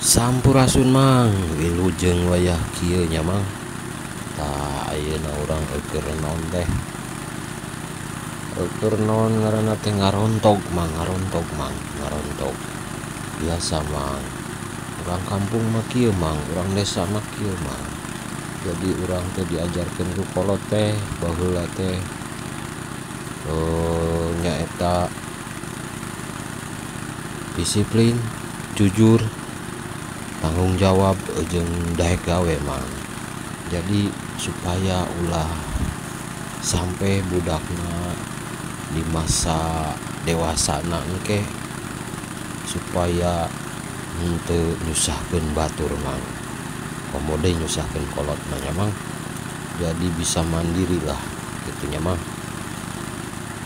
Sampurasun Mang, wilujeng wayah kieu nya Mang. Tah ayeuna urang eukeun naon teh? Eukeun naon ngaranna teh ngarontog Mang, ngarontog Mang, ngarontog. Biasa Mang. Urang kampung mah kieu Mang, urang desa mah kieu Mang. Jadi urang teh diajarkeun ku kolot teh baheula teh nyaeta disiplin, jujur, tanggung jawab jeung daek gawe Mang. Jadi supaya ulah sampai budakna di masa dewasana engke supaya henteu nyusahkeun batur Mang, komo deui nyusahkeun kolot mah nya Mang. Jadi bisa mandiri lah kitu nya Mang.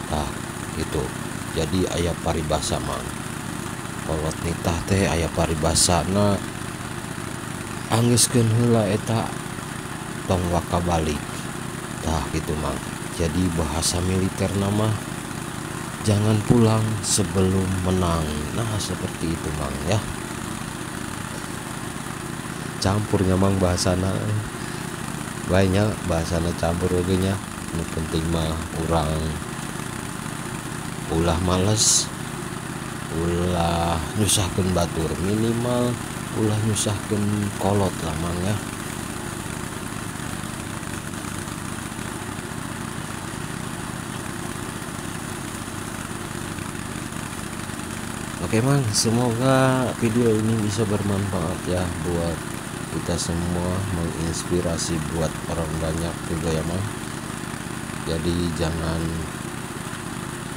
Tah gitu. Jadi aya paribasa Mang, kolot nitah teh aya paribasana anggeuskeun heula eta tong waka balik. Tah gitu Mang. Jadi bahasa militerna mah jangan pulang sebelum menang. Nah seperti itu Mang ya. Campurnya Mang bahasana, banyak bahasana campur oge nya. Nu penting mah urang ulah males, ulah nyusahkeun batur, minimal ulah nyusahkeun kolot lah Mang ya. Oke Mang, semoga video ini bisa bermanfaat ya buat kita semua, menginspirasi buat orang banyak juga ya Mang. Jadi jangan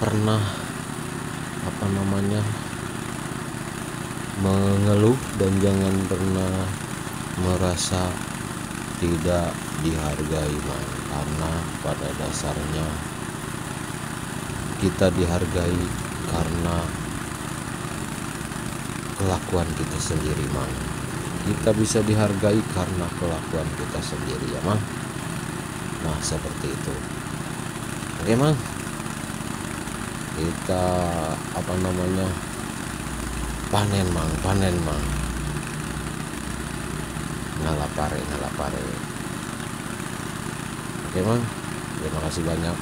pernah mengeluh dan jangan pernah merasa tidak dihargai Mang, karena pada dasarnya kita dihargai karena kelakuan kita sendiri Mang. Kita bisa dihargai karena kelakuan kita sendiri ya Mang. Nah seperti itu. Oke Mang, kita panen Mang, panen Mang, ngalapare, ngalapare. Oke Mang, terima kasih banyak.